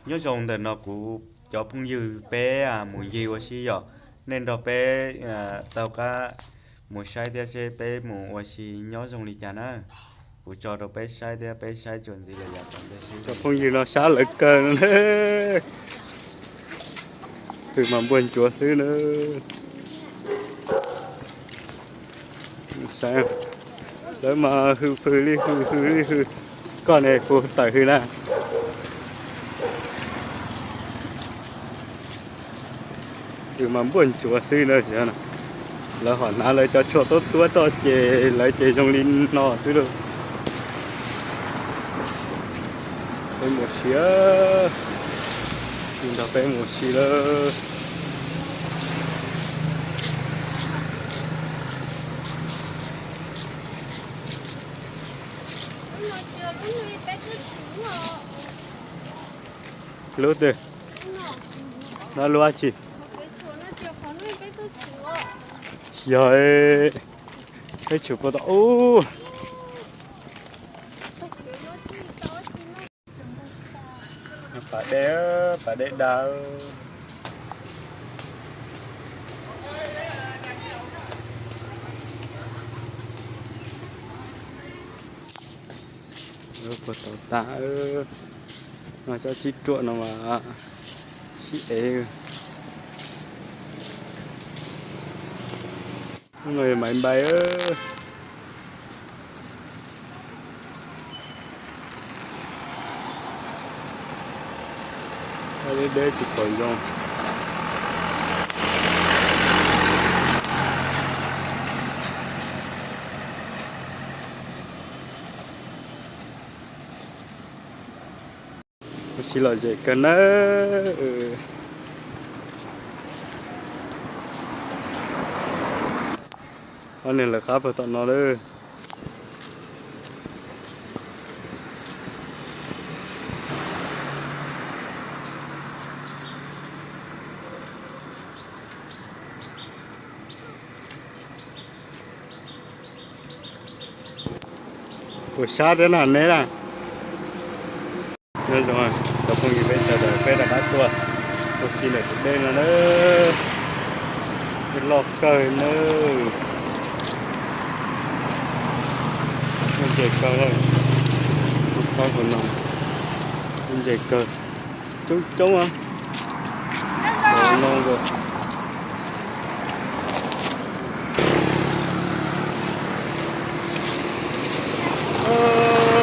Nyob zoo ntawm no kuv cov phooj ywg peb mus ncig ua si yom, nej nrog peb taug qab mus saib thiab seb peb mus ua si nyob zoo li cas na. Kuv tso rau peb saib thiab peb saib txuas ntxiv lawm yav tom ntej xwb. Cov phooj ywg no sab lawv kawg no. Hwm mas npuaj ntsuav xwb na. Lawv mas hwm hwm li hwm hwm li hwm. Koj ne kuv tawm hwm na. Hwm mas npuaj ntsuav xwb na. Lawv hom hnav lawv cov tshuaj tuab tuab toj ces lawv ces zoo li no xwb lauj. Peb mus si, nrog peb mus si lawm. Lub twg? No lub dab tsi? Yog peb tshwm puas tau ub. Pas dej, pas dej dag. Puas tau tas. No cov tsib ruam no mas sib ev. Maiv npais. Deb deb tsis pom zoo. Ua si lom zem kawg nawb. Ob niag lawv qab puag tom no lawm. Puas sab thiab na neb na? Nyob zoo cov phooj ywg peb sawv daws peb rov qab tuaj ua si ntawm tus dej no na. Dej loj kawg nawb. Lub nce kawg lawm. Saib hauv no, lub nce kawg. Coob coob no.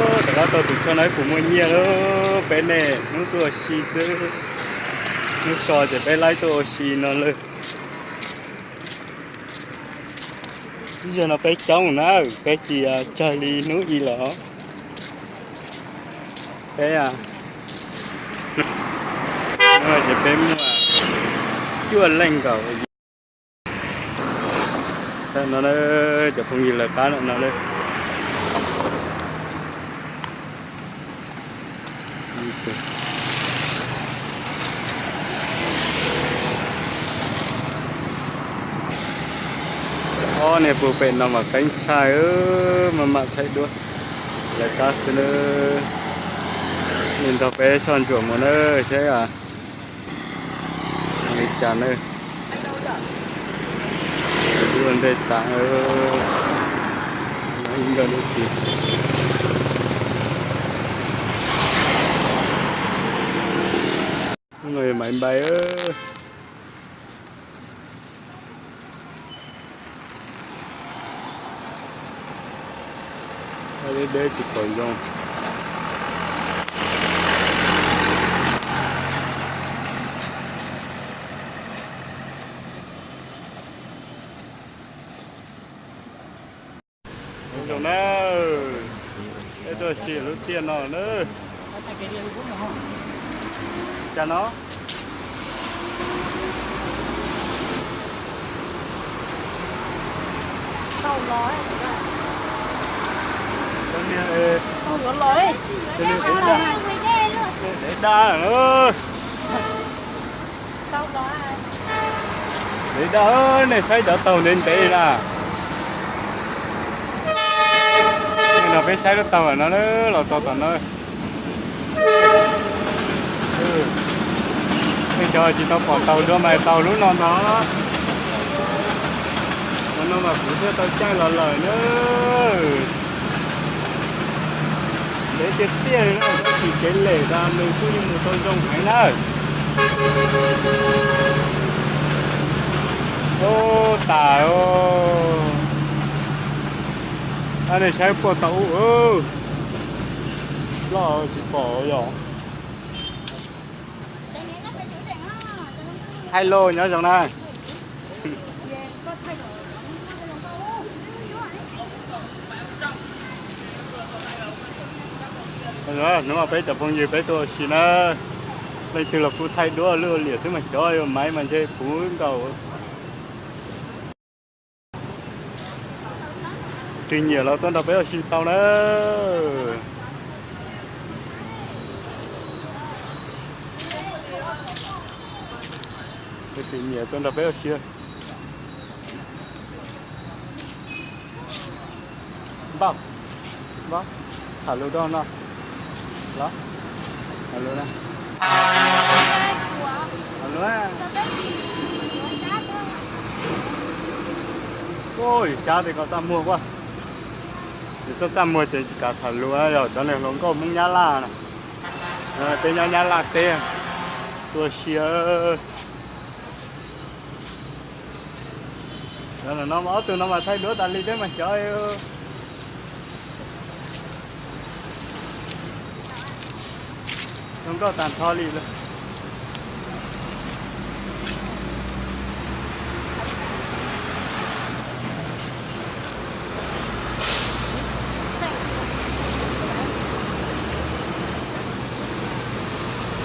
Rov qab tau tus tsho no ib puas muaj nyiaj lauj. Peb niaj hnub tuaj ua si xwb, hnub so ces peb laib tuaj ua si no lawm. Ib zaug no peb coob na, peb tsis tsawg li hnub ib los. Peb, ces peb muaj cuaj leej nkaus. No cov phooj ywg lawv qab no lawm. Ob niag puag pem no mas qeeb tshaj, maj mam thaij duab lawv qab xwb na. Nej nrog peb soj ntsuam mus na saib li cas na. Ua ntej tas nkawd lub txiv. Maiv npais. Deb deb tsis pom zoo. Zoo na, peb tuaj si lub tiaj no na. Cas no? Dev daj, dev daj, nej saib cov taug ntev ntev na. No peb saib lub taug no los txog tom no. Cog tsis tau pom taus dua mas taus lub no ntag. Cov no mas kuv thiaj tau caij los lawm na. Ntev tiag tiag li na, tab sis kev lem tas nws kuj yeej mus tau zoo heev na. Ub, tas os. Nej saib puag tau ub, loj tsis pom yom. Thaij loj nyob zoo na. Hnub no peb cov phooj ywg peb tuaj ua si na, leej twg los kuj thaij duab lwj ua liam xwb mas xyov, maiv mas ntshe puv nkaus. Tus nyiam los tuaj nrog peb ua si tau na. Tus nyiam tuaj nrog peb ua si. Npauj, npauj, tham lus rau no los, tham lus na, tham lus na. Ub, xyab tias koj txaj muag quaj. Yus txaj txaj muag ces tsis kam tham lus, yog cov neeg hluas nkauj Hmoob Nyab Laj na, peb nyob Nyab Laj teb, tuaj sia. Cov no mas ob tug no mas thaij duab tas li thiab mas xyov. Zoo nkauj tag nrho li lawm.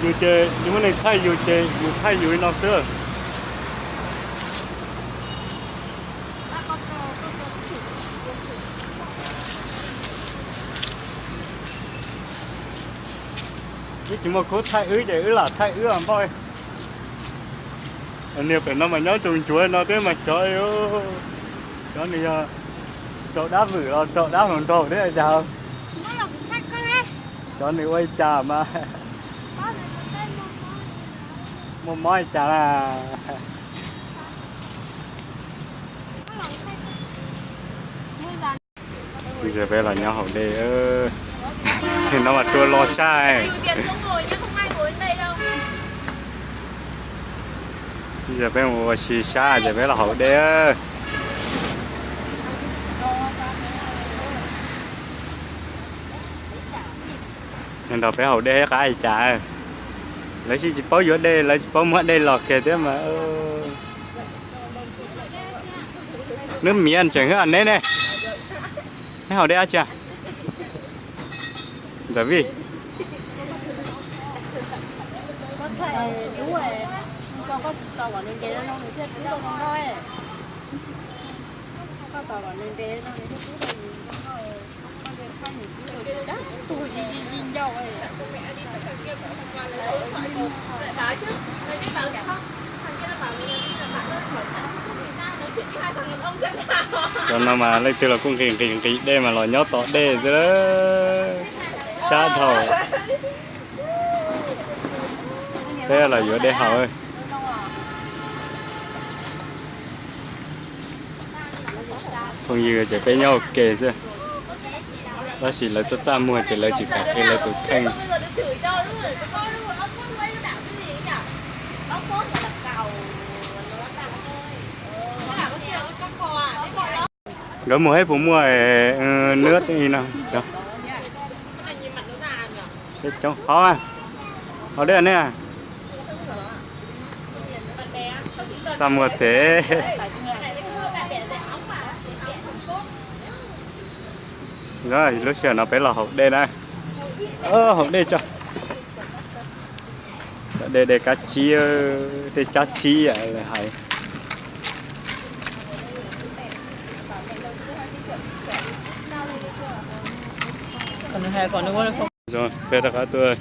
Yus ces yus muaj neeg thaij yus ces yus thaij yus li no xwb. Wb tsis muaj khub thaij wb ces wb lam thaij wb npauj. Niag pem no mas nyob ntsoos ntsuav no thiab mas xyov, cov nws yog raug dab vwm los raug dab hluas nraug thiab cas. Cov nws ua li cas mas muaj mob li cas na. Peb los nyob haus dej, no mas rua los tshaj. Peb mus ua si sab ces peb los haus dej. Nrog peb haus dej qab li cas, lawv tsis paub yuav dej, lawv tsis paub muab dej los kiag thiab mas. Neb miav tseem hwb neb ne, neb haus dej dab tsi? Ntxawm Vij. Cov no mas leej twg los kuj nqis nqis nqis dej mas los nyob tom dej xwb, sab dhau. Peb los yuav dej haus. Phooj ywg ces peb nyob ua ke xwb, tab sis lawv txaj txaj muag ces lawv tsis kam qhia lawv tus kheej. Nkawd mus eb puas muaj nws no. Coob qhov, haus dej ne. Txaj muag tes. Lub sij hawm no peb los haus dej na. Haus dej tso. Cov dej, dej kab tsib, dej tsab tsib lawv hais. Peb rov qab tuaj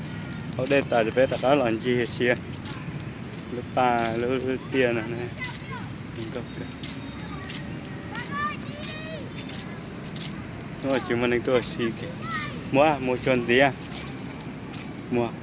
haus dej tas ces peb rov qab los ncig sia lub paj lub tiaj no. Tsis muaj neeg tuaj ua si, muab mus tsuag ntxiv, muab.